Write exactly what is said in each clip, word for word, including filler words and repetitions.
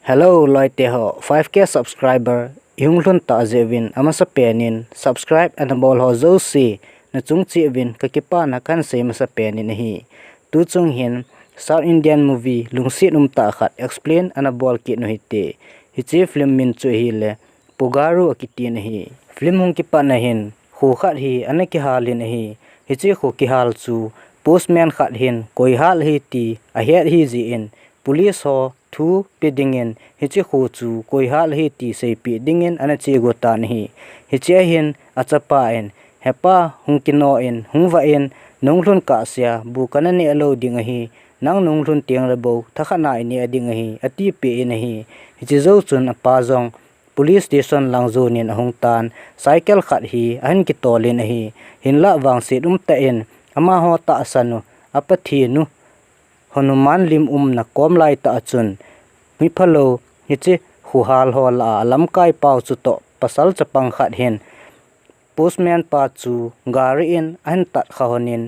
Hello, loite ho, five K subscriber ihung lhun ta jeh uvin amasapen in subscribe ana bol ho jouse nachung cheh uvin kakipana kahin sei masapen in ahi. Tuchung hin South Indian movie lungset umtah khat explain ana bol kit u hite. Hiche film min chu ahile Puggaru akitin ahi. Film hung kipatna hin kho khat hi ana kihal in ahi. Hiche kho kihal chu postman khat hin koi hal ahi ti ahet ahi jeh in police ho thu pe dingin hiche kho chu koi hal ahi ti seipeh dingin ana chegot tan ahi. Hiche ahin achapa in, "Hepa, hung kino in, hung vah in, nahung lhun kah sea, bu kana neh lou ding ahi, nang nahung lhun tengle bou thakhat na ineh ding ahi," atipeh in ahi. Hiche jou chun apa jong police station lang jon in ahung tan, cycle khat hi ahin kitol in ahi. Hinlah vangset umtah in amaho tahsan u, a Pathen u, Hanuman lim umna kom laitah a chun, miphalou hiche kho hal ho lah a alamkai pau chutoh pasal chapang khat hin postman pa chu gari in ahin tatkha lhonin,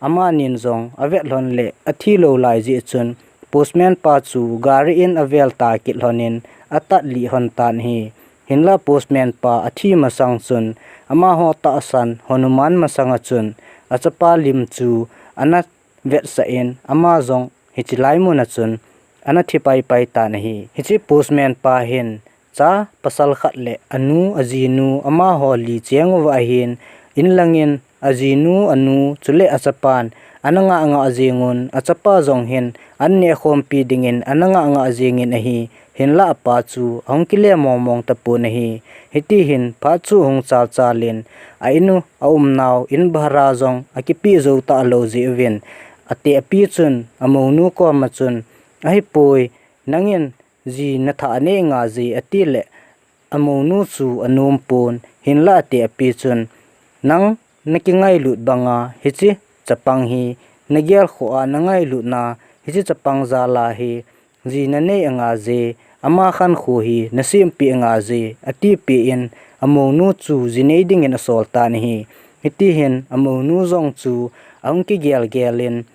amanin jong avet lhon le athi lou lai jeh chun postman pa chu gari in avel ta kit lhonin atat lih lhon tan ahi. Hinlah postman pa athi masang chun amaho tahsan Hanuman masanga chun achapa lim chu ana vetsah in ama jong hiche lai mun a chun ana thi paipai tan ahi. Hiche postman pa hin cha pasal khat le anu, ajinu, amaho li cheng uva ahin, in langin ajinu, anu chule achapan ana ngah ngah jeng un, achapa jong hin an neh khompi dingin ana ngah ngah jengin ahi. Hinlah apa chu ahung kile mong mong tapon ahi. Hiti hin phat chu ahung chal chal in, a in u aumnau in bhara jong akipeh jou talou jeh uvin, atehpi chun amounu koma chun, "Ahipoi, nangin ji nathah nei nga je," atile amounu chu anom pon. Hinlah atehpi chun, "Nang nakingailut banga hiche chapang hi nagel khoh a nangailutna, hiche chapang jal a hi ji nanei anga je, ama khankho hi nasempeh anga je," atipeh in amounu chu ji nei dingin asol tan ahi. Hiti hin amounu jong chu ahung kigel gel in,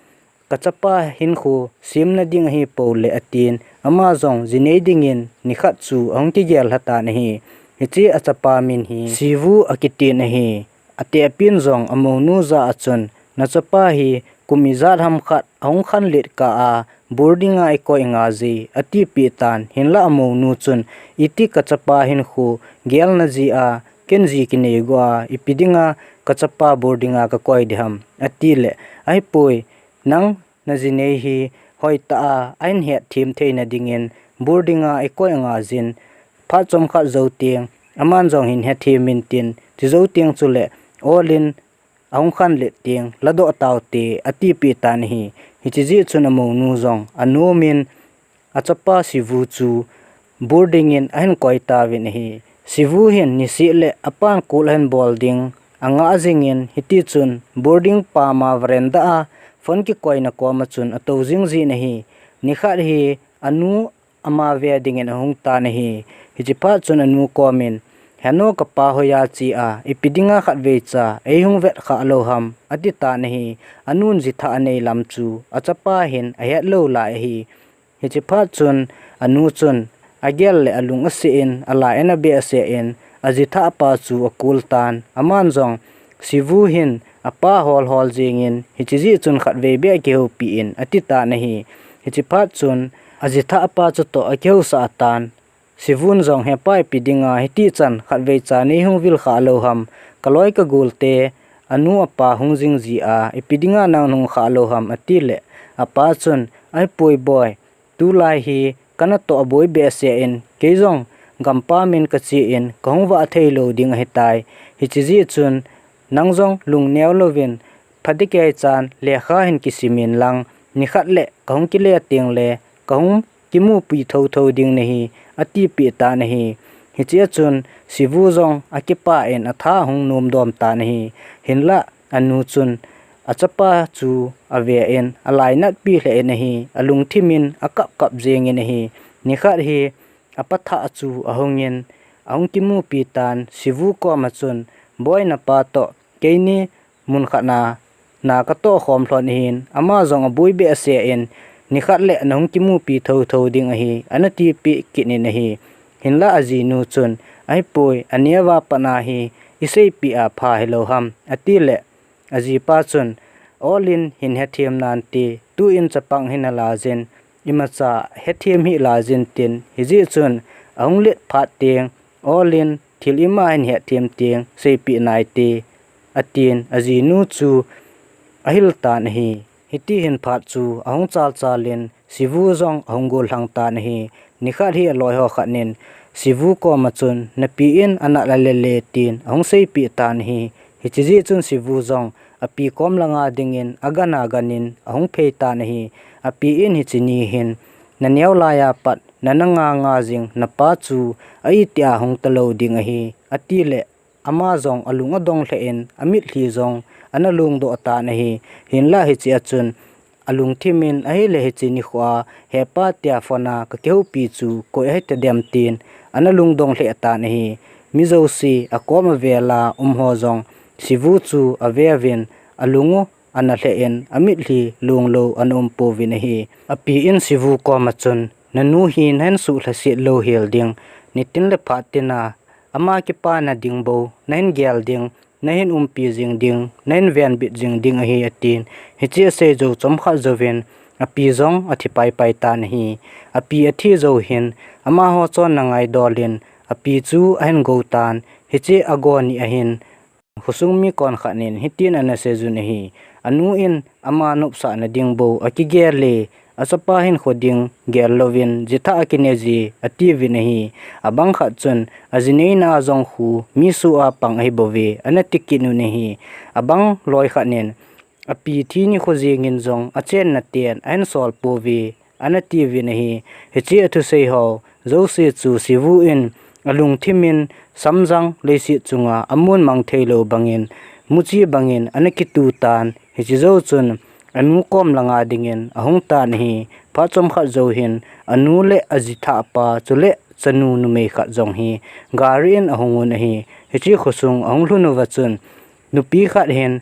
"Kachapa hinkho semna ding ahipou le," atin, ama jong ji nei dingin nikhat chu ahung kigel lha tan ahi. Hiche achapa min hi Sivu akitin ahi. Atehpin jong amounu jah a chun, "Nachapa hi kum ijat ham khat ahung khanlet kah a boarding a eikoi nga je," atipeh tan. Hinlah amounu chun, "Iti kachapa hinkho gelna jeh a ken ji kinei go a, ipi dinga kachapa boarding a kakoi ding ham?" atile, "Ahipoi, nang naji nei hi hoitah a ahin hetthem theina dingin boarding a eikoi nga jin, phat chomkhat jou teng aman jong hin hethem intin, chujou teng chule ol in ahung khanlet teng ladoh taute," atipeh tan ahi. Hiche jeh chun amounu jong anom in achapa Sivu chu boarding in ahin koi tauvin ahi. Sivu hin niseh le apan call ahin bol ding angah jingin, hiti chun boarding pam a veranda a phone kikoina koma chun atou jing jin ahi. Nikhat hi anu ama ve dingin ahung tan ahi. Hiche phat chun anu komin, "Henu, kapa hoiya che a, ipi dinga khatvei cha eihung vet khah lou ham?" ati tan ahi. Anun ji thah anei lam chu achapa hin ahet lou lai ahi. Hiche phat chun anu chun agel le alung aseh in, alai ana behseh in, aji thah pa chu akol tan. Aman jong Sivu hin apa hol hol jingin, hiche jeh chun khatvei beh kihoupi in ati tan ahi. Hiche phat chun aji thah pa chutoh akihousah tan. Sivun jong, "Hepa, ipi dinga hitichan khatvei cha neihung vil khah lou ham? Kaloi kagolte anu apa hung jing jeh a, ipi dinga nang nahung khah lou ham?" atile apa chun, "Ahipoi boi, tulai hi kanatoh aboi behseh in, kei jong gampam in kache in kahung vah thei lou ding ahitai. Hiche jeh chun nang jong lungneo louvin, phatecha in lekha hin kisim in lang, nikhat le kahung kile teng le kahung kimupi thotho ding nahi," atipeh tan ahi. Hichea chun Sivu jong akipah in atha ahung nom dom tan ahi. Hinlah anu chun achapa chu ave in alainatpi lheh in ahi, alungthim in akap kap jingin ahi. Nikhat hi apa thah chu ahung in, ahung kimupi tan. Sivu koma chun, "Boi, napa toh keini munkhat na, na katoh khom lhon ahin, ama jong aboi behseh in, nikhat le nahung kimupi thotho ding ahi, ana tipeh kit in ahi. Hinlah ajinu chun, ahipoi, aneo a pat a hi iseipeh a pha hilou ham, atileh, ajipa chun, Olin hin hethem nante, tuin chapang hin ala jin, imacha hethem hih la jin tin, hijeh chun ahung let phat teng, Olin thil ima hin hethem teng seipeh naite, atin, ajinu chu ahil tan ahi. Hiti hin phat chu ahung chalchal in, Sivu jong ahung gollhang tan ahi. Nikhat hi aloiho khat in Sivu koma chun, napi in anat alele tin ahung seipeh tan ahi. Hiche jeh chun Sivu jong api kom langa dingin agan agan in ahung phei tan ahi. Api in hiche ni hin naneo laiya pat nana nganga jing napa chu a itih a hung talou ding ahi, atileh, ama jong alung adong lheh in amitlhi jong ana lungdoh tan ahi. Hinlah hichea chun alungthim in, ahile hiche nikhoa hepa tia phone a kakihoupi chu koi ahitadem tin ana lungdong lheh tan ahi. Mi jouse akom avel a umho jong Sivu chu aveuvin, alung u ana lheh in, amitlhi lunglou ana umpouvin ahi. Api in Sivu koma chun, nanu hi nahin suhlhaset louhel ding, nitin le phat tina ama kipana ding bou nahin gel ding, nahin umpi jing ding, nahin venbit jing ding ahi, atin. Hiche asei jou chomkhat jouvin api jong athi paipai tan ahi. Api athi jou hin amaho chonna ngaidol in api chu ahin gou tan. Hiche ago ni ahin khosung mi konkhat in hitin ana seijun ahi. Anu in ama nopsahna ding bou akigel e, achapa hinkho ding gel louvin jithah akine je atiuvin ahi. Abang khat chun aji neina a jong khu mi soh a pang ahibouve ana tikit un ahi. Abang loi khat in api thi nikho jengin jong achenna ten ahin sol pouve ana tiuvin ahi. Hiche athusei ho jouse chu Sivu in alungthim in samjang leiset chunga amun mang theilou bangin, muchi bangin ana kitu tan. Hiche jou chun anu kom langa dingin ahung tan ahi. Phat chomkhat jou hin anu le ajithah pa chule chanu numei khat jong hi gari in ahung un ahi. Hiche khosung ahung lhun uva chun nupi khat hin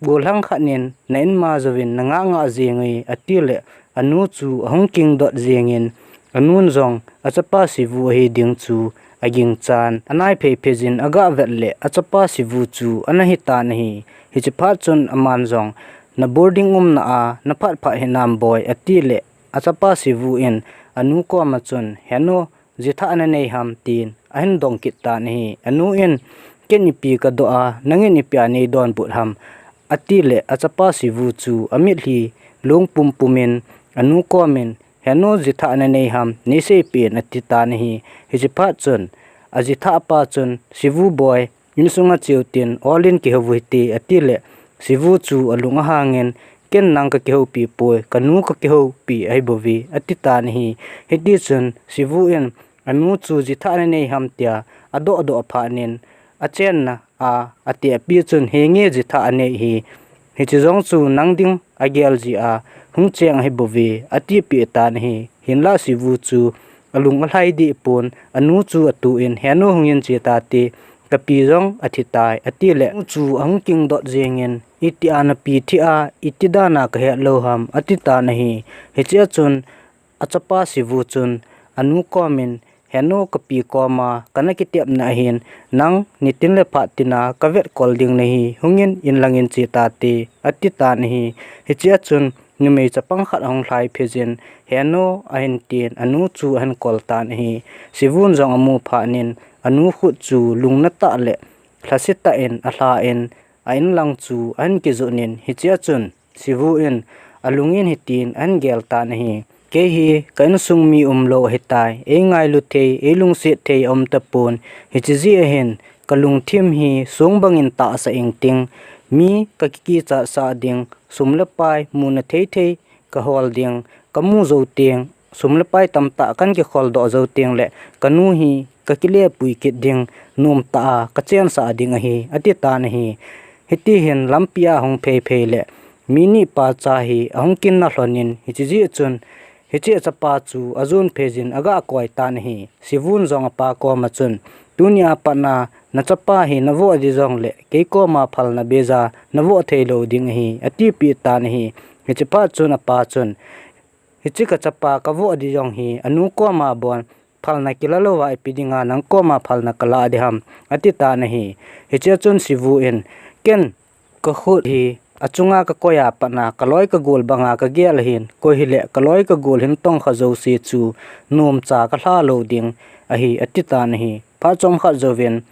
gollhang khat in na inma jouvin nangah ngah jenge atileh, anu chu ahung kingdot jengin, anun jong achapa Sivu ahi ding chu aginchan, anai phei phei jin agah vet leh achapa Sivu chu ana hitan ahi. Hiche phat chun aman jong, na boarding umna a naphat phat hinam boi atileh, achapa Sivu in anu koma chun, henu, jithah nanei ham tin ahin dong kit tan ahi. Anu in, ken ipi kadoh a, nangin ipi a neidonbut ham atileh, achapa Sivu chu amitlhi lung pumpum in anu komin, henu, jithah nanei ham neiseipeh in atitan ahi. Hiche phat chun ajithah pa chun, Sivu boi, insunga cheu tin, Olin kihou hite atileh, Sivu chu alung ahangin, ken nang kakihoupi poi, kanu kakihoupi ahibouve atitan ahi. Hitichun Sivu in anu chu jithah nanei ham tia adoh doh phat in achenna a atehpi chun, henge, jithah anei hi, hiche jong chu nang ding agel jeh a hung cheng ahibouve atipeh tan ahi. Hinlah Sivu chu alung alhai deh pon, anu chu atuh in, henu, hungin che tate, kapi jong athitai atileh, anu chu ahung kingdot jengin, itia napi thi a, iti dan a kahet lou ham atitan ahi. Hichea chun achapa Sivu chun anu komin, henu, kapi koma kana kitepna ahin, nang nitin le phat tina kavetkol ding nahi, hungin inlangin che tate atitan ahi. Hichea chun numei chapang khat ahung lhai phei jin, henu, ahin tin anu chu ahin kol tan ahi. Sivun jong amu phat in anu khut chu lungna tah le lhasetah in alha in a inlang chu ahin kijot in, hichea chun Sivu in alungin hitin ahin gel tan ahi. Kei hi ka insung mi umlou ahitai, eingailu thei, eilungset thei aum tapon, hiche jeh ahin kalungthim hi song bangin tahsa ingting, mi kakikichat sah ding, sum le pai muna thei thei kahol ding, kamu jou teng, sum le pai tamtah kahin kikholdoh jou teng le kanu hi kakilepui kit ding, nomtah a kachensah ding ahi atitan ahi. Hiti hin lampi a ahung phei phei le mi ni pa cha hi ahung kinna lhon in, hiche jeh chun hiche achapa chu ajon phei jin agah koi tan ahi. Sivun jong apa koma chun, tunia pat a nachapa hi navoh ding jongle kei koma phalna beija navoh theilou ding ahi atipeh tan ahi. Hiche phat chun apa chun Hiche kachapa kavoh ding jong hi anu koma bon phalna kila louva ipi dinga nang koma phalna kala ding ham, ati tan ahi. Hichea chun Sivu in, ken kakhut hi achunga kakoi a pat a kaloi kagol banga kagel ahin, koi hileh kaloi kagol hin tongkha jouse chu nomcha kalha lou ding ahi, ati tan ahi. Phat chomkhat jouvin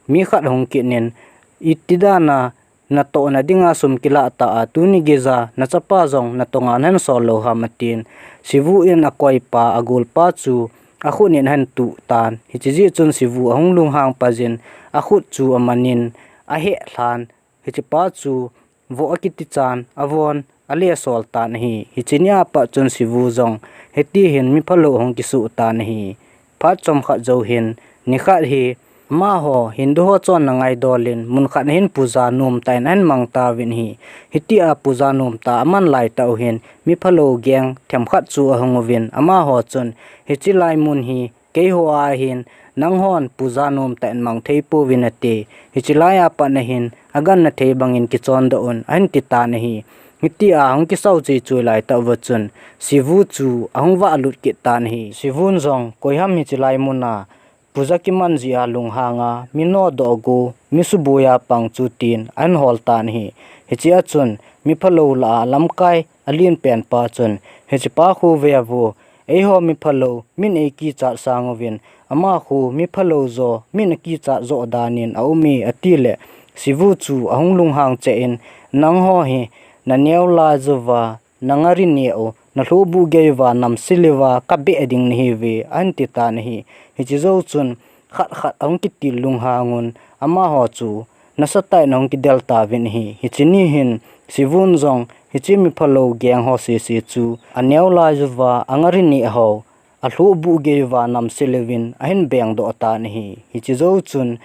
mi khat ahung kit in, iti dan a natohna dinga sum kilah ta a, tuni geija nachapa jong natonga nahin sol lou ham, atin. Sivu in akoipa, agolpa chu akhut in ahin tuh tan. Hiche jeh chun Sivu ahung lunghang paiyin, akhut chu amanin, ahehlhan, hichepa chu voh akiti chan avon, ale sol tan ahi. Hiche nia pat chun Sivu jong hitihin miphalou ahung kisuh tan ahi. Phat chomkhat jou hin, nikhat hi amaho Hindu ho chonna ngaidolin mun khat ahin puja nomtah in ahin mang tauvin ahi. Hitia puja nomtah aman laitah uhin miphalou gang themkhat chu ahung uvin, amaho chun, hiche lai mun hi keiho a ahin, nanghon puja nomtah in mang thei pouvin ati. Hiche laiya pat ahin agangna thei bangin kichondoh un, ahin ti tan ahi. Hitia ahung kisao cheh cheh laitah uva chun Sivu chu ahung vahlut kit tan ahi. Sivun jong, koiham hiche lai muna puja kiman jeh a lunghanga mi nodoh go, mi subuia pang chu, tin ahin hol tan ahi. Hichea chun miphalou lah a lamkai alenpen pa chun, hichepa khu veuvo, eiho miphalou min eikichat sang uvin, ama khu miphalou jo min akichat joh danin aume, atileh, Sivu chu ahung lunghang cheh in, nangho hi naneo lai jouva nangari neh u, nalhohbuh gei uva namse le uva kabeh ding nahiuve, ahin ti tan ahi. Hiche jou chun khat khat ahung kitil lunghang un, amaho chu nasatah in ahung kidel tauvin ahi. Hiche ni hin Sivun jong hiche miphalou gang ho sese chu aneo lai jouva angari neh ho, alhohbuh gei uva namse le uvin ahin bengdoh tan ahi. Hiche jou chun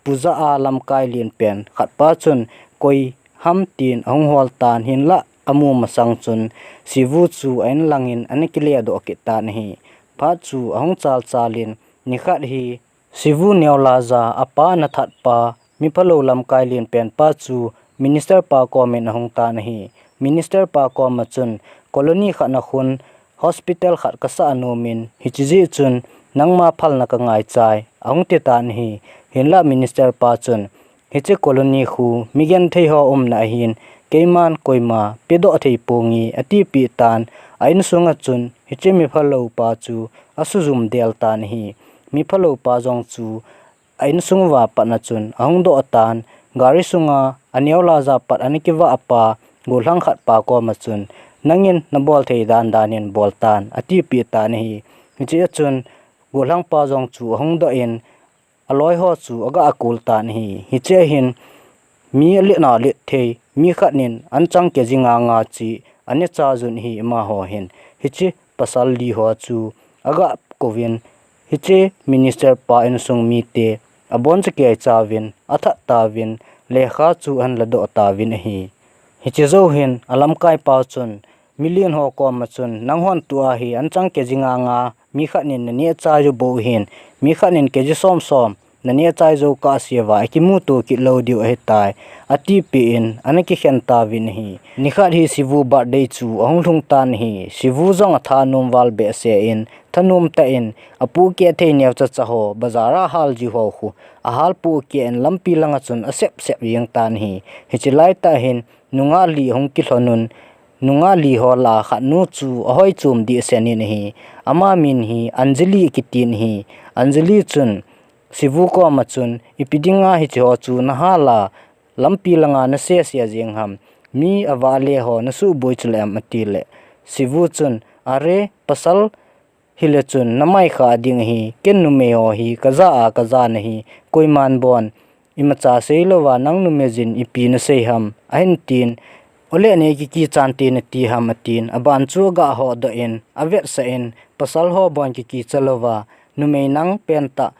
puja a lamkai lenpen khatpa chun koiham tin ahung hol tan, hinlah amu masang chun Sivu chu a-in langin ana kiledoh kit tan ahi. Phat chu ahung chalchalin, nikhat hi Sivu neolaija apa ana thatpa, miphalou lamkai lenpen pa chu minister pa komin ahung tan ahi. Minister pa koma chun colony khat a khun hospital khat kasah nomin, hiche jeh chun nangma phalna kangaichai, ahung ti tan ahi. Hinlah minister pa chun, hiche colony khu migenthei ho umna ahin, keiman koima pedoh thei ponge, atipeh tan. A-insunga chun hiche miphalou pa chu asujum del tan ahi. Miphalou pa jong chu a-insung uva pat a chun ahung doh tan, gari sunga aneolaija pat ana kivah pa, gollhang khatpa koma chun, nangin nabol thei dandan in bol tan, atipeh tan ahi. Hichea chun gollhang pa jong chu ahung doh in, aloiho chu aga kol tan ahi. Hichea hin mi alet na let thei, mi khat in anchang kg nga nga cheh aneh chai un ahi, amaho hin. Hiche pasal li ho chu aga kouvin, hiche minister pa insung mite abonchauvin, athat tauvin, lekha chu ahin ladoh tauvin ahi. Hiche jou hin alamkai pa chun, milen ho koma chun, nanghon tua hi anchang kg nga nga mi khat in naneh chai u bou ahin, mi khat in kg som som naneh chai jou kahseuva akimuto kit lou diu ahitai, atipeh in ana kikhen tauvin ahi. Nikhat hi Sivu birthday chu ahung lhung tan ahi. Sivu jong athanom val behseh in, thanom tah in, apohkeh thei neocha cha ho bazar a hal jiu ho khu ahal pohkeh in lampi langa chun asep sep jeng tan ahi. Hiche laitah hin nungah li ahung kilhon un, nungah li ho lah a khatnu chu ahoi chom dehset in ahi. Ama min hi Anjali akitin ahi. Anjali chun Sivu koma chun, ipi dinga hiche ho chu nahal a, lampi langa nasese jeng ham, mi avale ho nasuhboi chule ham, atileh, Sivu chun, are, pasal hile chun namai kha ding ahi, ken numei ho hi kaja a kaja nahi, koiman bon imacha seilouva nang numei jin ipi nasei ham, ahin tin, ole nei kikichat te nati ham, atin, aban chu aga hodoh in, avetsah in, pasal ho bon kikicha louva, numei nang pentah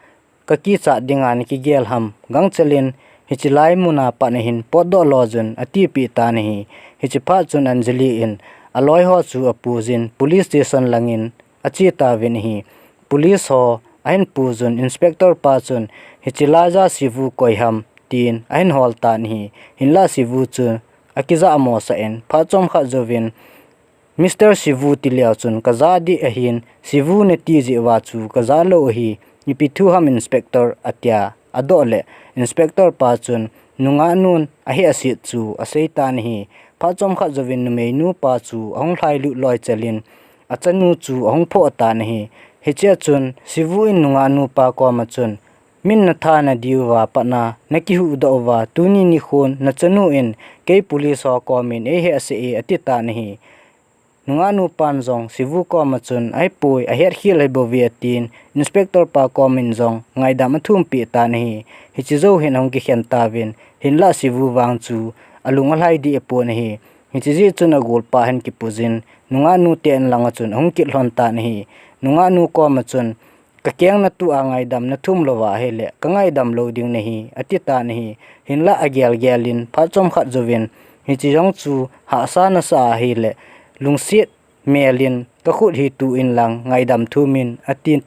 kakichat dinga nakigel ham, gangchel in, hiche lai muna pat ahin potdoh loi un, atipeh tan ahi. Hiche phat chun Anjali in aloiho chu apuijin police station langin ache tauvin ahi. Police ho ahin puijun, inspector pa chun, hiche laija Sivu koi ham, tin ahin hol tan ahi. Hinlah Sivu chu akija mosah in, phat chomkhat jouvin Mister Sivu ti leu chun kaja ding ahin, Sivu nati jeh uva chu kaja lou ahi, ipi thu ham Inspector atia, adoh le Inspector pa chun nungah nun ahehset chu asei tan ahi. Phat chomkhat jouvin numeinu pa chu ahung lhailut loi chelin achanu chu ahung phoh tan ahi. Hichea chun Sivu in nungah nu pa koma chun, min natha nadiuva patna nakihuhdoh uva tuni nikhon nachanu in kei police ho komin eihehse e ati tan ahi. Nungah nu pan jong Sivu koma chun, ahipoi, ahetkhel ahibouve atin, Inspector pa komin jong ngaidam athumpeh tan ahi. Hiche jou hin ahung kikhen tauvin, hinlah Sivu vang chu alung alhai deh pon ahi. Hiche jeh chun agolpa hin kipujin, nungah nu te in langa chun ahung kit lhon tan ahi. Nungah nu koma chun, kakeng natua ngaidam nathum louva ahile, kangaidam lou ding nahi, ati tan ahi. Hinlah agel gelin, phat chomkhat jouvin, hiche jong chu hahsa nasa ahile, lungset melin, kakhut hi tu inlang ngaidam thumin, atin.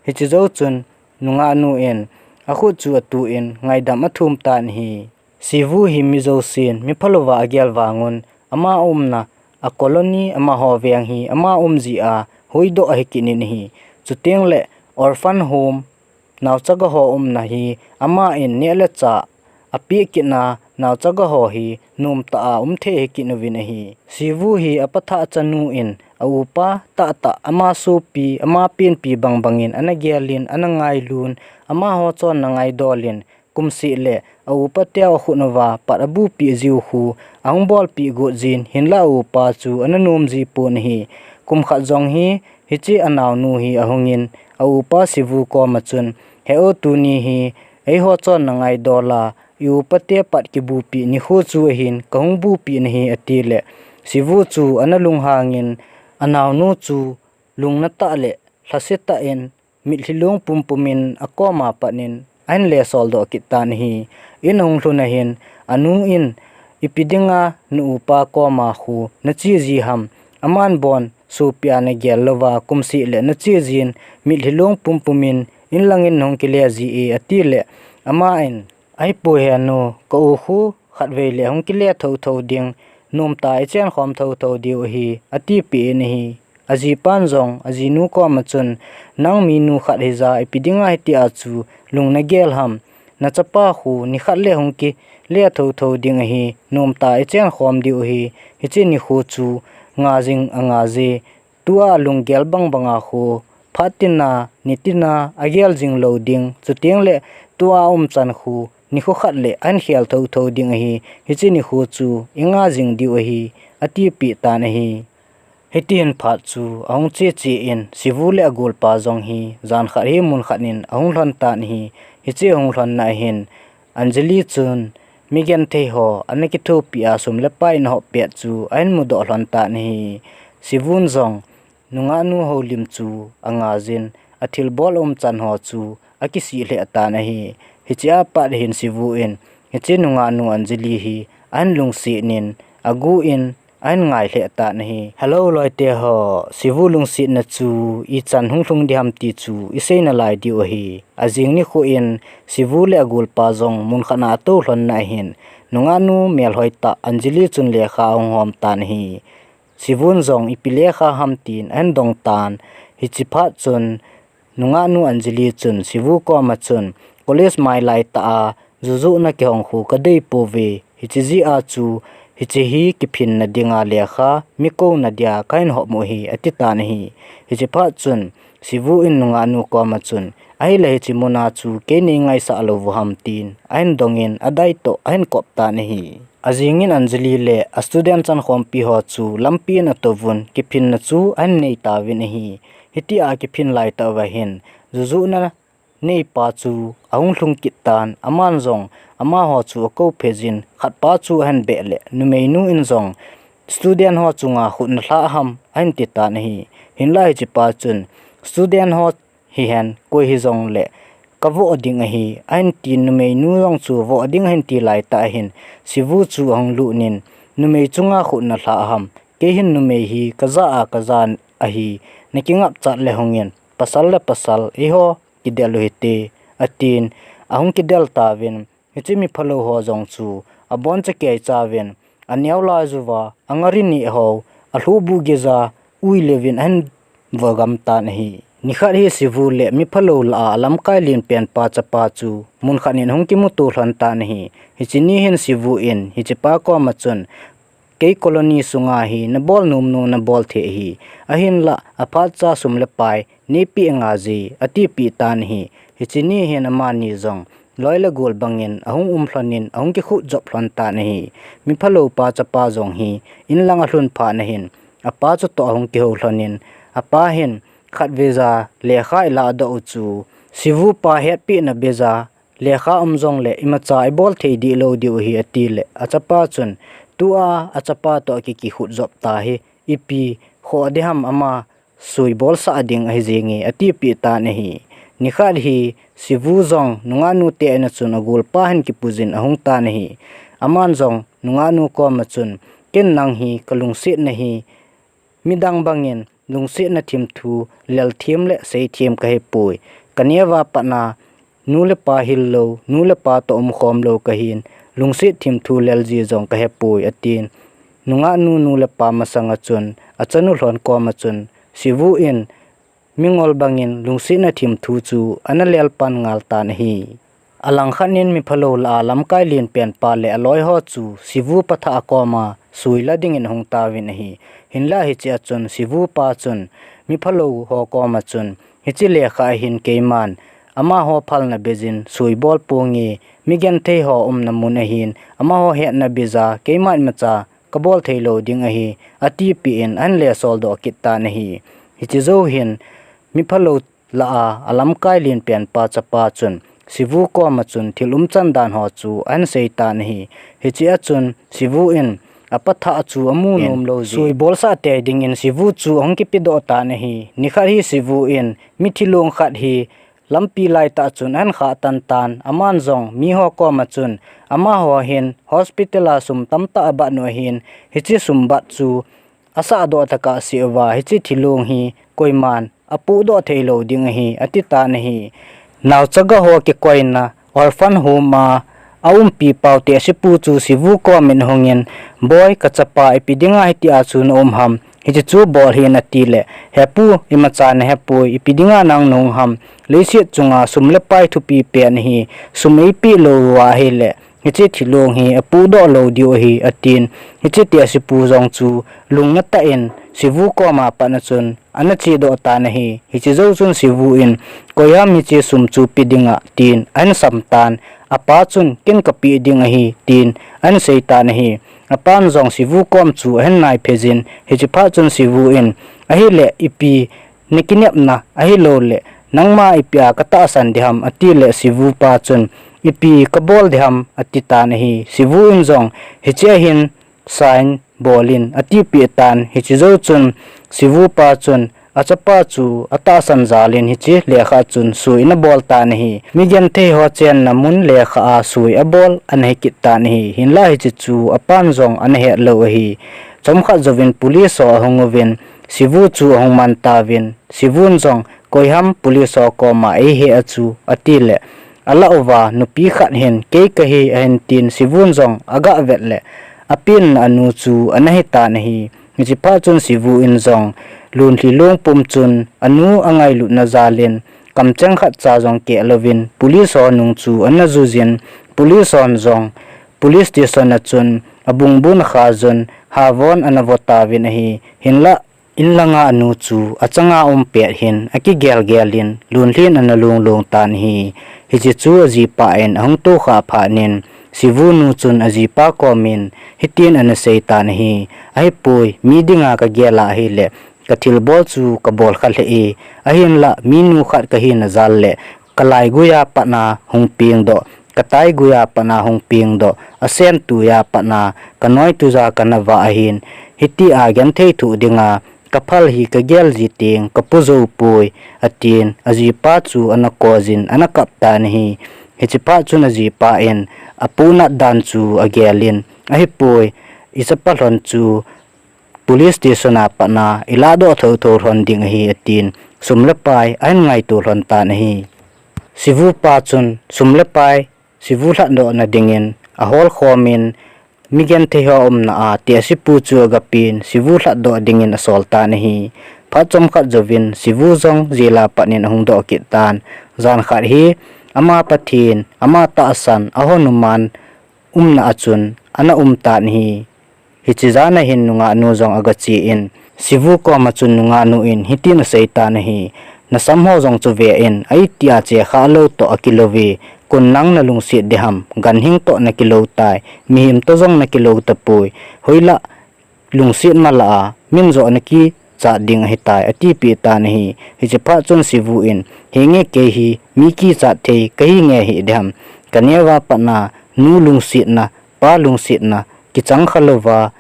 Hiche jou chun, nungah nu in akhut chu atun ngaidam athum tan ahi. Sivu hi mi jousen miphalouva agel vangun, ama umna a colony, amaho veng hi ama umjia huhdoh ahi kit in ahi. Chutengle orphan home, naochaga ho umna hi aman neh le chah apeh kitna naochaga ho hi nomtah a um thei ahi kit uvin ahi. Sivu hi apathah chanu in aupa tahtah, ama sopi, ama penpi bangbangin ana gelin, ana ngailun, amaho chonna ngaidolin, kumseh le aupa teu akhut uva pat abupi jiu khu ahung bolpi got jin, hinlah aupa chu ana nomji pon ahi. Kum khat jong hi, hiche anaonu hi ahungin, aupa Sivu koma chun, he o, tuni hi eiho chonna ngaidola, i upa te pat kibupi nikho chu ahin, kahung bupi nahi, atile, Sivu chu ana lunghangin, anaonu chu lungna tah le lhasetah in, mitlhi long pumpumin akoma patnin ahin lesoldoh kit tan ahi. In ahung lhun ahin, anu in, ipi dinga na upa koma khu nache ji ham, aman bon sopia nagel louva kumseh le nache jin, mitlhi long pumpumin inlangin nahung kile ji e, atile, aman, ahipoi he nu, ka u khu khatvei le hung kile thouthou ding, nomtah a ichen khom thouthou diu ahi, atipeh in ahi. Ajipan jong ajinu koma chun, nang minu khat hija ipi dinga hitia chu lung nagel ham, nachapa khu nikhat le hung kile thouthou ding ahi, nomtah a ichen khom diu ahi, hiche nikho chu nga jing anga je, tua lunggel bangbanga khu, phat tina, ni tina, agel jing lou ding, chutengle tua aumchan khu nikho khat le ahin khel thouthou ding ahi, hiche nikho chu inga jing diu ahi, atipeh tan ahi. Hitihin phat chu ahung cheche in, Sivu le agolpa jong hi jan khat hi mun khat in ahung lhon tan ahi. Hiche ahung lhonna ahin, Anjali chun migenthei ho ana kithopia sum le pai ana hop pet chu ahin mudoh lhon tan ahi. Sivun jong nungahnu houlim chu anga jin, athilbol aumchan ho chu akisih lheh tan ahi. Hichea pat hin Sivu in hiche nungahnu Anjali hi ahin lungsetnin, aguh in ahin ngai lheh tan ahi. Hello loite ho, Sivu lungsetna chu ichan hung lhung ding ham ti chu isei nalai diu ahi. Ajing nikho in Sivu le agolpa jong mun khat a atou lhonna ahin, nungahnu melhoitah Anjali chun lekha ahung hom tan ahi. Sivun jong ipi lekha ham tin ahin dong tan. Hiche phat chun nungahnu Anjali chun Sivu koma chun, college mai laitah a jujohna kihong khu kadei pouve, hiche jeh a chu hiche hi kiphinna dinga lekha, mi kouna dia kahin hop u ahi, ati tan ahi. Hiche phat chun Sivu in nungahnu koma chun, ahile hiche muna chu kei nei ngaisah lou u ham tin ahin dongin, adai toh ahin kop tan ahi. Ajingin Anjali le a student chankhompi ho chu lampi in atouvun, kiphinna chu ahin nei tauvin ahi. Hitia kiphin laitah uva hin jujohna neipa chu ahung lhung kit tan, aman jong amaho chu akou phei jin, khatpa chu ahin beh le numeinu in jong student ho chunga khut nalhah ham ahin ti tan ahi. Hinlah hichepa chun student ho hihen koi hijongle kavoh ding ahi, ahin tin, numeinu jong chu voh ding ahin ti laitah ahin Sivu chu ahung lutnin, numei chunga khut nalhah ham, kei hin numei hi kajah a kaja ahi, nakingapchat le hungin, pasal le pasal eiho kidel u hite, atin, ahung kidel tauvin, hiche miphalou ho jong chu aboncha keichauvin, aneo laijuva angari neh ho, alhohbuh geija ui leuvin ahin vogam tan ahi. Nikhat hi Sivu le miphalou lah a alamkai lenpen pa chapa chu munkhat in ahung kimuto lhon tan ahi. Hiche ni hin Sivu in hichepa koma chun, kei colony sunga hi nabol nomnu nabol thei ahi. Ahinlah aphatcha sum le pai neipeh ngaije atipeh tan ahi. Hiche ni hin amani jong loi le gol bangin ahung um lhonin ahung kikhut jop lhon tan ahi. Miphalou pa chapa jong hi inlang alhun phat nahin apa chutoh ahung kihou lhonin apa hin khatveija lekha ilah doh u chu Sivu pa hetpehna beija lekha um jongle imacha ibol thei dih lou diu ahi atile achapa chun tua achapa toh kikikhut jop ta hi ipi khoh diham ama suibolsah ding ahi jenge atipeh tan ahi. Nikhat hi Sivu jong nungahnu te a ina chun agolpa hin kipujin ahung tan ahi. Aman jong nungahnu koma chun ken nang hi kalungsetna hi midang bangin lungsetna thimthu lelthem le seithem kahipoi. Kaneo a patna nu le pa hil lou, nu le pa toh umkhom lou kahin, lungset thimthu lel ji jong kahepoi atin. Nungahnu nu le pa masanga chun achanu lhon koma chun Sivu in mingol bangin lungsetna thimthu chu ana lelpan ngal tan ahi. Alangkhat in miphalou lah a lamkai lenpen pa le aloiho chu Sivu pathah a koma suila dingin ahung tauvin ahi. Hinlah hichea chun Sivu pa chun miphalou ho koma chun hiche lekha ahin keiman amaho phalna beijin suibol ponge, migentheiho umna mun ahin amaho hetna beija keiman imacha kabol theilou ding ahi atipeh in ahin lesol doh kit tan ahi. Hiche jou hin miphalou lah a alamkai lenpen pa chapa chun Sivu koma chun thil umchan dan ho chu ahin sei tan ahi. Hichea chun Sivu in apathah chu amu nomlou jeh suibolsah tei dingin Sivu chu ahung kipedoh tan ahi. Nikhat hi Sivu in mithilong khat hi lampi laitah chun ahin khahtan tan, aman jong miho koma chun amaho hin hospital a sum tamtah abat u ahin, hiche sum bat chu asahdoh tokah seh uva hiche thilong hi koiman apohdoh theilou ding ahi atitan ahi. Naochaga ho kikoina orphan home a aumpi pau tehsepu chu Sivu komin ahungin, Boi, kachapa ipi dinga hitia chu naum ham, hiche chu bol hih in atile, Hepu, imacha nahepoi, ipi dinga nang nahung ham, leiset chunga sum le pai thupi pen ahi, sum eipeh lou uva ahile hiche thilong hi apohdoh lou diu ahi atin. Hiche tehsepu jong chu lungna tah in Sivu koma pat a chun ana chedoh tan ahi. Hiche jou chun Sivu in, Koiham hiche sum chu pe dinga, tin ahin sam tan. Apa chun, Ken kapeh ding ahi, tin ahin sei tan ahi. Apan jong Sivu kom chu ahin naiphei jin, hiche phat chun Sivu in, Ahile ipi nakinepna ahilouleh nangma ipia katahsan diham, atile Sivu pa chun, Ipi kabol diham, atitan ahi. Sivu in jong, Hichea hin sign bolin, atipeh tan. Hiche jou chun Sivu pa chun achapa chu atahsan jalin hiche lekha chun sui ana bol tan ahi. Migentheiho chenna mun lekha a sui abol ana hikit tan ahi. Hinlah hiche chu apan jong ana hetlou ahi. Chomkhat jouvin police ho ahung uvin, Sivu chu ahung man tauvin, Sivun jong, Koiham police ho koma eihe a chu, atile, alah uva nupi khat hin, Kei kahi, ahin tin, Sivun jong agavet le apenna anu chu ana hitan ahi. Hiche phat chun Sivu in jong Lunlhilong pum chun anu angailutna jalin kamcheng khatcha jong kehlouvin police ho nung chu ana jujin, police hon jong police station a chun abungbun akha jun, havon ana vo tauvin ahi. Hinlah inlanga anu chu achanga um pet hin akigelgelin Lunlhin ana lunglung tan ahi. Hiche chu ajipa in ahung tohkhah phatnin Sivu nu chun ajipa komin hitin ana sei tan ahi, Ahipoi, mi dinga kagel a ahile kathilbol chu kabol kha lheh e, ahinlah minu khat kahina jal le kalaiguiya patna hung pengdoh, kataigoiya patna hung pengdoh, asentuiya patna kanoituija kana vah ahin, hitia genthei thoh dinga kaphal hi kagel ji teng kapu joupoi, atin ajipa chu ana kojin ana kap tan ahi. Hiche phat chun ajipa in apohnat dan chu agelin, Ahipoi, ichapa lhon chu police station a patna ilahdoh thotho lhon ding ahi, atin sum le pai ahin ngaito lhon tan ahi. Sivu pa chun sum le pai Sivu lhatdohna dingin aholkhomin migenthei ho umna a tehsepu chu agapen, Sivu lhatdoh dingin asol tan ahi. Phat chomkhat jouvin Sivu jong jail a pat in ahung doh kit tan. Jan khat hi ama Pathen, ama tahsan, ahon uman umna a chun ana um tan ahi. Hiche jan a hin nungahnu jong agache in, Sivu koma chun nungahnu in hitin asei tan ahi, Nasam ho jong chu ve in, a itia che kha lou toh akilou ve, kon nang nalungset ding ham, ganhing toh nakilou tai, mihem toh jong nakilou tapoi, hoilah lungset ma lah a, min joh nakichat ding ahitai, atipeh tan ahi. Hiche phat chun Sivu in, henge kei hi mi kichat thei kahi nge hiding ham, kaneo a pat na nu lungsetna, pa lungsetna kichang kha louva,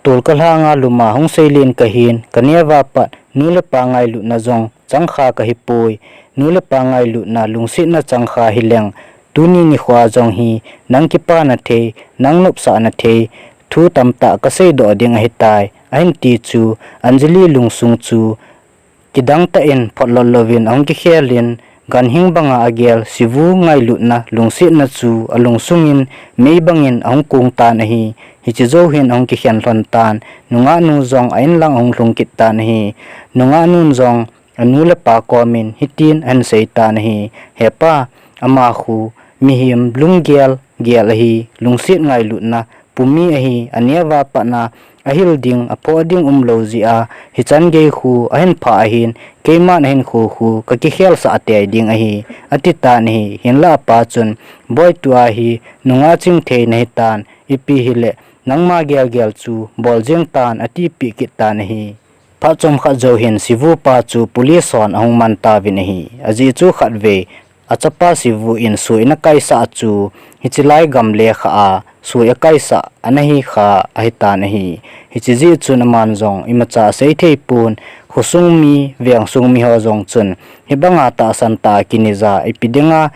tol kalhang a lum a hung seilen kahin, kaneo a pat nu le pa ngailutna jong chang kha kahipoi, nu le pa ngailutna lungsetna chang kha hileng, tuni nikho jong hi nang kipana thei, nang nopsahna thei thu tamtah kaseidoh ding ahitai, ahin ti chu Anjali lungsung chu kidang tah in photlot louvin ahung kikhel in, ganhing banga agel Sivu ngailutna lungsetna chu alungsung in mei bangin ahung kong tan ahi. Hiche jou hin ahung kikhen lhon tan, nungahnu jong a inlang ahung lhung kit tan ahi. Nungahnun jong anu le pa komin hitin ahin sei tan ahi, He pa, ama khu mihem lunggel gel ahi, lungset ngailutna pumi ahi, aneo a pat na ahil ding, aphoh ding umlou jeh a, hichan gei khu ahin phah ahin, keiman ahinkho khu kakikhelsah tei ding ahi, ati tan ahi. Hinlah apa chun, Boi, tua hi nungah chingthei nahitan, ipi hileh nangma gelgel chu bol jeng tan, atipeh kit tan ahi. Phat chomkhat jou hin Sivu pa chu police hon ahung man tauvin ahi. Ajeh chu khatvei achapa Sivu in soi ana kaisah chu, hiche lai gam lekha a soi akaisah ana hi kha ahitan ahi. Hiche jeh chun aman jong imacha asei thei pon, khosung mi, vengsung mi ho jong chun hibanga tahsan tah a kinei ja, ipi dinga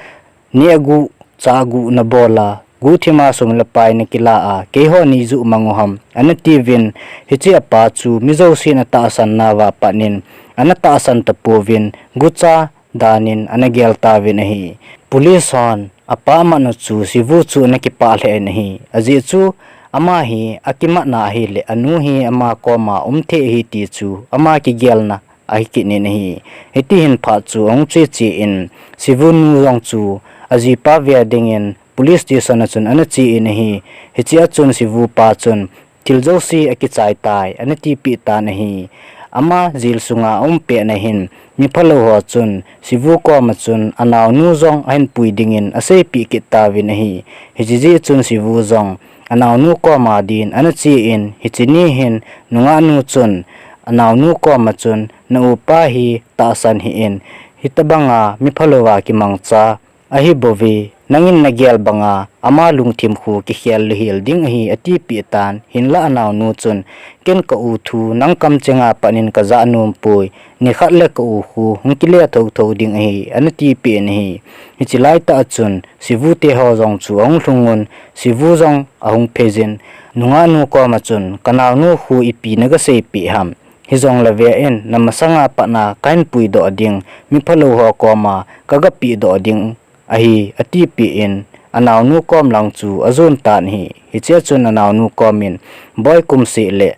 neh guh chah guh nabol a, guhthim a sum le pai nakila a, keiho neijoh mang u ham, ana tiuvin, hiche apa chu mi jousen atahsan nauva pat in ana tahsan tapouvin, gucha dan in ana gel tauvin ahi. Police hon apa amat u chu Sivu chu ana kipah lheh in ahi. Ajeh chu ama hi akimatna ahileh anu hi ama koma um thei ahi ti chu ama kigelna ahi kit in ahi. Hiti hin phat chu ahung che che in, Sivu nu jong chu ajipa ve dingin police station a chun ana che in ahi. Hiche a chun Sivu pa chun, Thil jouse akichai tai, ana tipeh tan ahi. Ama jail sunga aum pet na hin, miphalou ho chun Sivu koma chun anaonu jong ahin pui dingin aseipeh kit tauvin ahi. Hiche jeh chun Sivu jong anaonu koma din ana che in, hiche ni hin nungahnu chun anaonu koma chun, Na upa hi tahsan hih in, hitobanga miphalou a kimangcha ahibouve, nangin nagel banga ama lungthim khu kikhel louhel ding ahi, atipeh tan. Hinlah anaonu chun, Ken ka u thu nang kamchenga pat in kajah nompoi, nikhat le ka u khu hung kile thouthou ding ahi, ana tipeh in ahi. Hiche laitah a chun Sivu teho jong chu ahung lhungun, Sivu jong ahung pheijin, nungahnu koma chun, Kanaonu khu ipi nagaseipeh ham? Hijongle ve in, namasanga pat a kahin puidoh ding, miphalou ho koma kagapehdoh ding ahi, atipeh in, anaonu kom lang chu ajon tan ahi. Hichea chun anaonu komin, Boi, kumseh le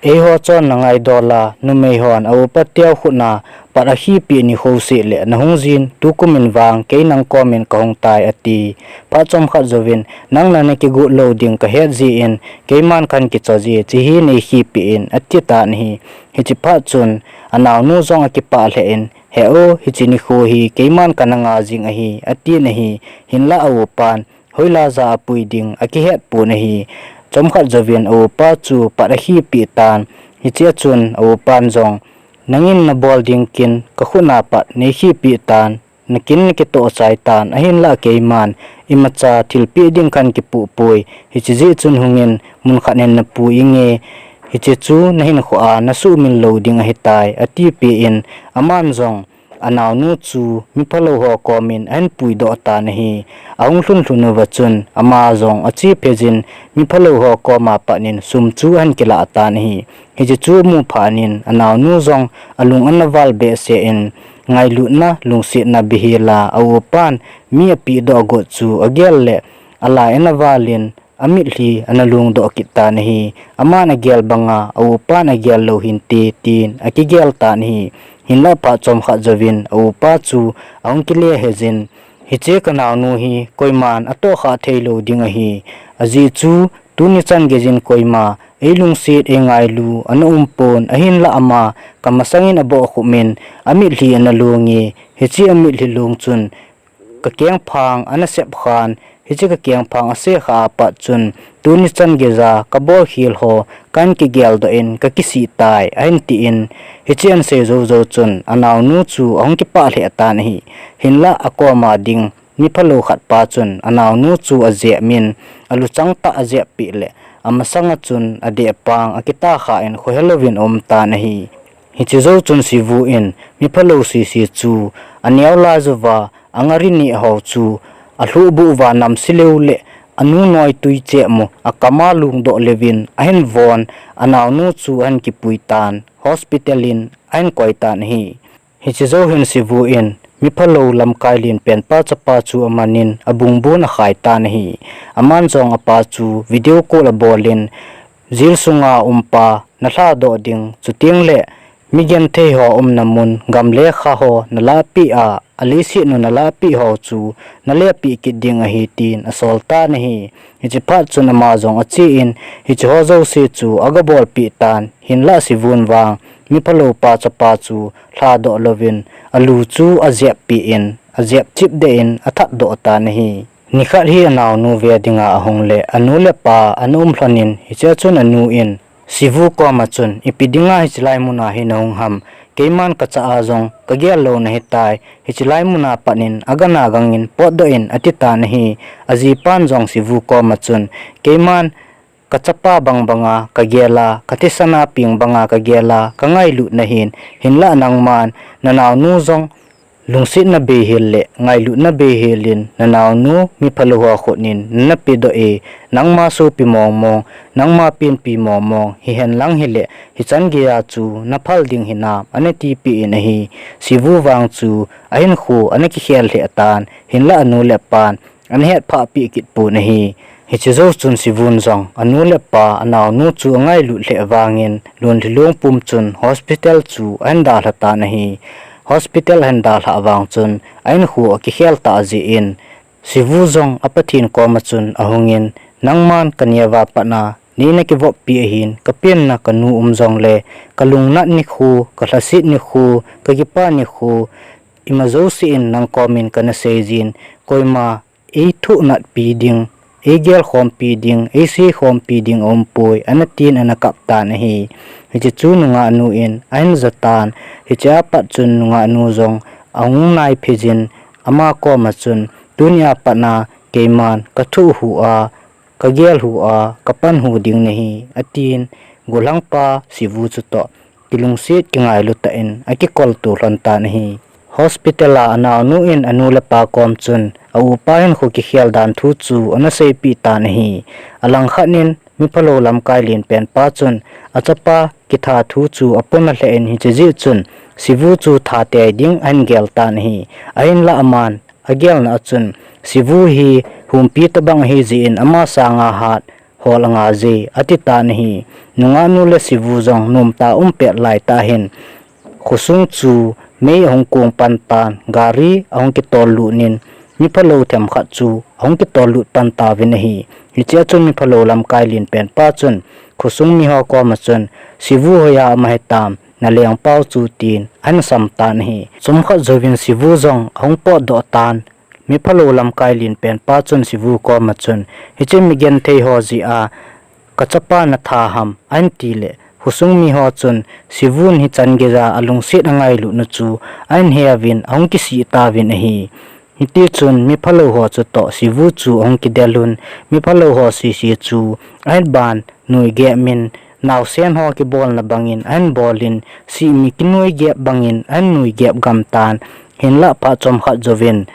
eiho chonna ngaidol a, numei hon a upa teu khut a pat akhipeh nikho seh le nahung jin, tukum in vang kei nang komin kahung tai, ati. Phat chomkhat jouvin, Nang nana kigot lou ding kahet jeh in, keiman kahin kicho je, chehi neikhipeh in, ati tan ahi. Hiche phat chun anaonu jong akipah lheh in, He o, hiche nikho hi keiman kana nga jing ahi, atin ahi. Hinlah a upan hoilai jah a pui ding akihet pon ahi. Chomkhat jouvin a upa chu pat akhipeh tan. Hichea chun a upan jong, Nangin nabol ding kin kakhut a pat neikhipeh tan, nakin nakitoh chai tan, ahinlah keiman imacha thilpeh ding kahin kipoh poi. Hiche jeh chun hungin, munkhat in napui inge, hiche chu nahinkho a nasuhmil lou ding ahitai, atipeh in, aman jong anaonu chu miphalou ho komin ahin puidoh tan ahi. Ahung lhun lhun uva chun ama jong ache pheijin, miphalou ho koma pat in sum chu ahin kilah tan ahi. Hiche chu amu phat in anaonu jong alung ana val behseh in, ngailutna, lungsetna beihel a a upan mi apehdoh got chu agel le alai ana val in, amitlhi ana lungdoh kit tan ahi. Aman agel banga, a upan agel lou hinte, tin akigel tan ahi. Hinlah phat chomkhat jouvin, a upa chu ahung kile hejin, hiche ka naonu hi koiman atohkhah theilou ding ahi. Ajeh chu, tuni chan geijin koima eilungset, eingailu ana umpon, ahinlah ama kamasangin abohkhup in, amitlhi ana lunge, hiche amitlhi lung chun, ka kengphang ana sepkhan, hiche ka kengphang asekhah apat chun, tuni chan geija kabolkhel ho kahin kigeldoh in, kakisih tai, ahin tin, hiche ahin sei jou jou chun, anaonu chu ahung kipah lheh tan ahi. Hinlah akoma ding miphalou khatpa chun, anaonu chu ajep in, aluchang tah ajep peh le, amasanga chun adehpang akitahkhan khohelouvin aum tan ahi. Hiche jou chun Sivu in miphalou sese chu aneo lai jouva, angari neh ho chu alhuhbuh uva namse leu le, anu noitwi chemu akama lungdoh leuvin ahin von, anaonu chu ahin kipui tan, hospital in ahin koi tan ahi. Hiche jou hin Sivu in miphalou lamkai lenpenpa chapa chu amanin abungbun akhai tan ahi. Aman jong apa chu video call abolin, jail sunga umpa nalhadoh ding, chutengle migenthei ho umna mun, gam le kha ho nalahpeh a, aleiset nu nalahpeh ho chu nalepeh kit ding ahi, tin asol tan ahi. Hiche phat chun ama jong achen, hiche ho jouse chu agabolpeh tan, hinlah Sivun vang miphaloupa chapa chu lhadoh louvin, alu chu ajep peh in, ajep chipdeh in athatdoh tan ahi. Nikhat hi anaonu ve dinga ahung le, anu le apa ana um lhonin, hichea chun anu in Sivu koma chun, ipi dinga hichelai muna hi nahung ham, keiman kacha a jong kagel lou nahitai, hichelai muna patnin agana gangin potdoh in, ati tan ahi. Ajipan jong Sivu koma chun, keiman kachapa bang banga kagel a, kathisana peng banga kagel a, kangailut nahin, hinlah nangman nanaonu jong lungsetna beihel le ngailutna beihel in nanaonu miphalou ho khutnin nana pedoh e, nangma sopi mongmong, nangma penpi mongmong hihen lang hile, hichan geija chu naphal ding hinam, ana tipeh in ahi. Sivu vang chu ahinkho ana kikhel lheh tan, hinlah anu le apan ana hetphahpeh kit pon ahi. Hiche jou chun Sivun jong anu le apa, anaonu chu angailut lheh vangin, lonlhi long pum chun hospital chu ahin dalha tan ahi. Hospital ahin dalhah vang chun ahinkho akikhel tah jeh in, Sivu jong a Pathen koma chun ahungin, nangman kaneo a patna neina kivoppi ahin, kapenna kanu um jongle, kalungnat nikho, kalhaset nikho, kakipa nikho, ima jouse in nang komin kana seijin, koima eithohnatpi ding, eigelkhompi ding, eiseikhompi ding aumpoi, ana tin ana kap tan ahi. Hiche chu nungahnu in ahin jatan, hichea pat chun nungahnu jong ahung naipheijin, ama koma chun, tunia patna keiman kathoh hu a, kagel hu a, kapan hu ding nahi, atin, gollhangpa Sivu chutoh kilungset kingailu tah in akikolto lhon tan ahi. Hospital a anaonu in anu le apa kom chun a upa hinkho kikhel dan thu chu ana seipeh tan ahi. Alangkhat in miphalou lamkai lenpenpa chun achapa kitha thu chu apona lheh in, hiche jeh chun Sivu chu thatei ding ahin gel tan ahi. Ahinlah aman agelna a chun, Sivu hi humpi tobang ahijeh in ama sanga hat hol angaiye, ati tan ahi. Nungahnu le Sivu jong nomtah a um pet laitah hin, khosung chu mei ahung kong pan tan, gari ahung kitol lut in, miphalou themkhat chu ahung kitol lut pan tauvin ahi. Hichea chun miphalou lamkai lenpenpa chun khosung miho koma chun, Sivu hoiya um ahitam, nalengpau chu, tin ahin sam tan ahi. Chomkhat jouvin Sivu jong ahung potdoh tan, miphalou lamkai lenpenpa chun Sivu koma chun, hiche migenthei ho jeh a kachapa natha ham, ahin tile, khosung miho chun Sivun hichan geija alungset angailutnu chu ahin heuvin, ahung kisih tauvin ahi. Hitichun miphalou ho chutoh Sivu chu ahung kidelun, miphalou ho sese chu ahin ban nuigep in, naosen ho kibolna bangin ahin bolin, sihmi kinuigep bangin ahin nuigep gamtan, hinlah phat chomkhat jouvin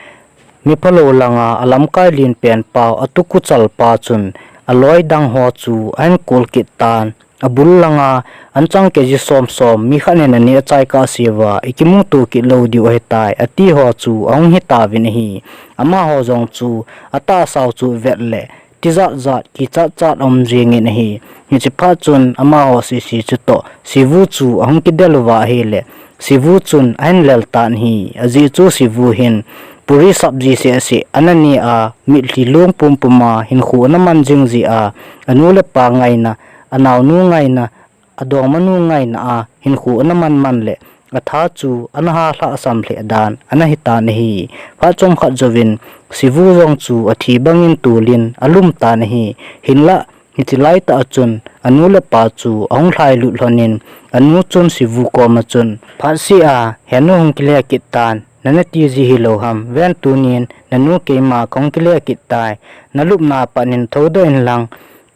miphalou langa alamkai lenpenpau atukuchalpa chun aloi dang ho chu ahin kol kit tan, abul langa anchang kg somsom mikhat in aneh achai kahseuva, ikimuto kit lou diu ahitai, ati ho chu ahung hitauvin ahi. Amaho jong chu atahsau chu vet le tijat jat kichat chat aum jingin ahi. Hiche phat chun amaho sese chutoh Sivu chu ahung kidel uva ahile, Sivu chun ahin lel tan ahi. Ajeh chu Sivu hin puri sabji seh seh ana ne a, mitlhi long pumpum a hinkho ana man jing jeh a, anu le apa ngaina, anaonu ngaina, adongmanu ngaina a hinkho ana man man le atha chu ana halhah sam lheh dan ana hitan ahi. Phat chomkhat jouvin Sivu jong chu athi bangin tolin alum tan ahi. Hinlah hiche laitah a chun anu le apa chu ahung lhailut lhonin, anu chun Sivu koma chun, phatseh a, henu hung kile kit tan, nana tiji hilou ham, ven tunin nanu keima kahung kile kit tai, nalupna a pat in thoudoh inlang,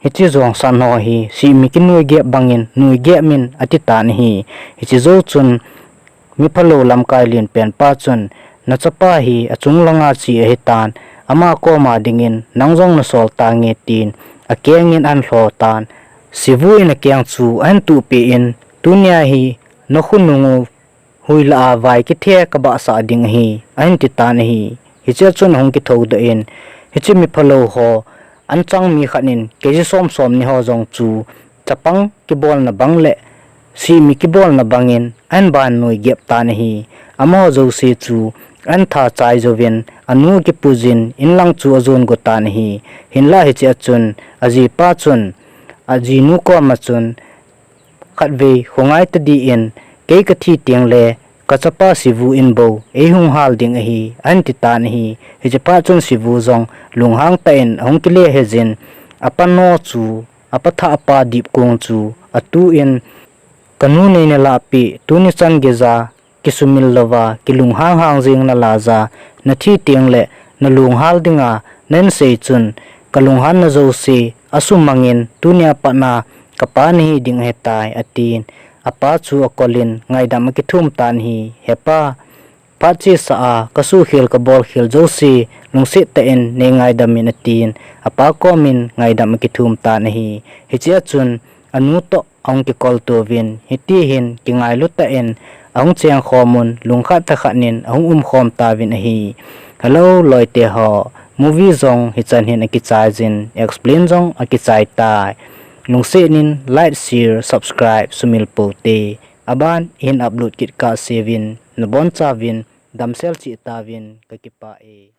hiche jong san ho hi sihmi kinuigep bangin nuigep in atitan ahi. Hiche jou chun miphalou lamkai lenpen pa chun, nachapa hi achung langa che ahitan, ama koma dingin nang jong nasol tange tin akengin ahin lho tan. Sivu in akeng chu ahin tuhpeh in, tunia hi nakhonung u huilah a vai kithe kabahsah ding ahi, ahin titan ahi. Hichea chun ahung kithoudoh in, hiche miphalou ho anchang mi khat in kg som som ni ho jong chu chapang kibolna bang le sihmi kibolna bangin ahin ban nuigep tan ahi. Amaho jouse chu ahin tha chai jouvin anu akipujin inlang chu ajon go tan ahi. Hinlah hichea chun ajipa chun ajinu koma chun, khatvei khongai tadin, kei kathi tengle kachapa Sivu in bou eihung hal ding ahi, ahin titan ahi. Hiche phat chun Sivu jong lunghang tah in ahung kile hejin, apa no chu, apa thahpa dipkong chu atun, kanu neina lahpeh, tuni chan geija kisumil louva kilunghang hang jeng nalaiya, nathi tengle nalunghang dinga nahin sei chun, kalunghanna jouse asumangin, tunia patna kapa nahi ding ahitai, atin, apa chu akolin ngaidam akithum tan ahi. Hepa, phat chesa a kasukhel kabolkhel jouse lungset tah in neingaidam in, atin, apa komin ngaidam akithum tan ahi. Hichea chun anu toh ahung kikol touvin, hitihin kingailu tah in ahung chengkhom un, lungkhat thakhat in ahung umkhom tauvin ahi. Hello loite ho, movie jong hichan hin akichaijin, explain jong akichai tai. Lungset in like, share, subscribe sumil poute. Aban hin upload kit kahseuvin, nabonchauvin damsel cheh tauvin, kakipah e.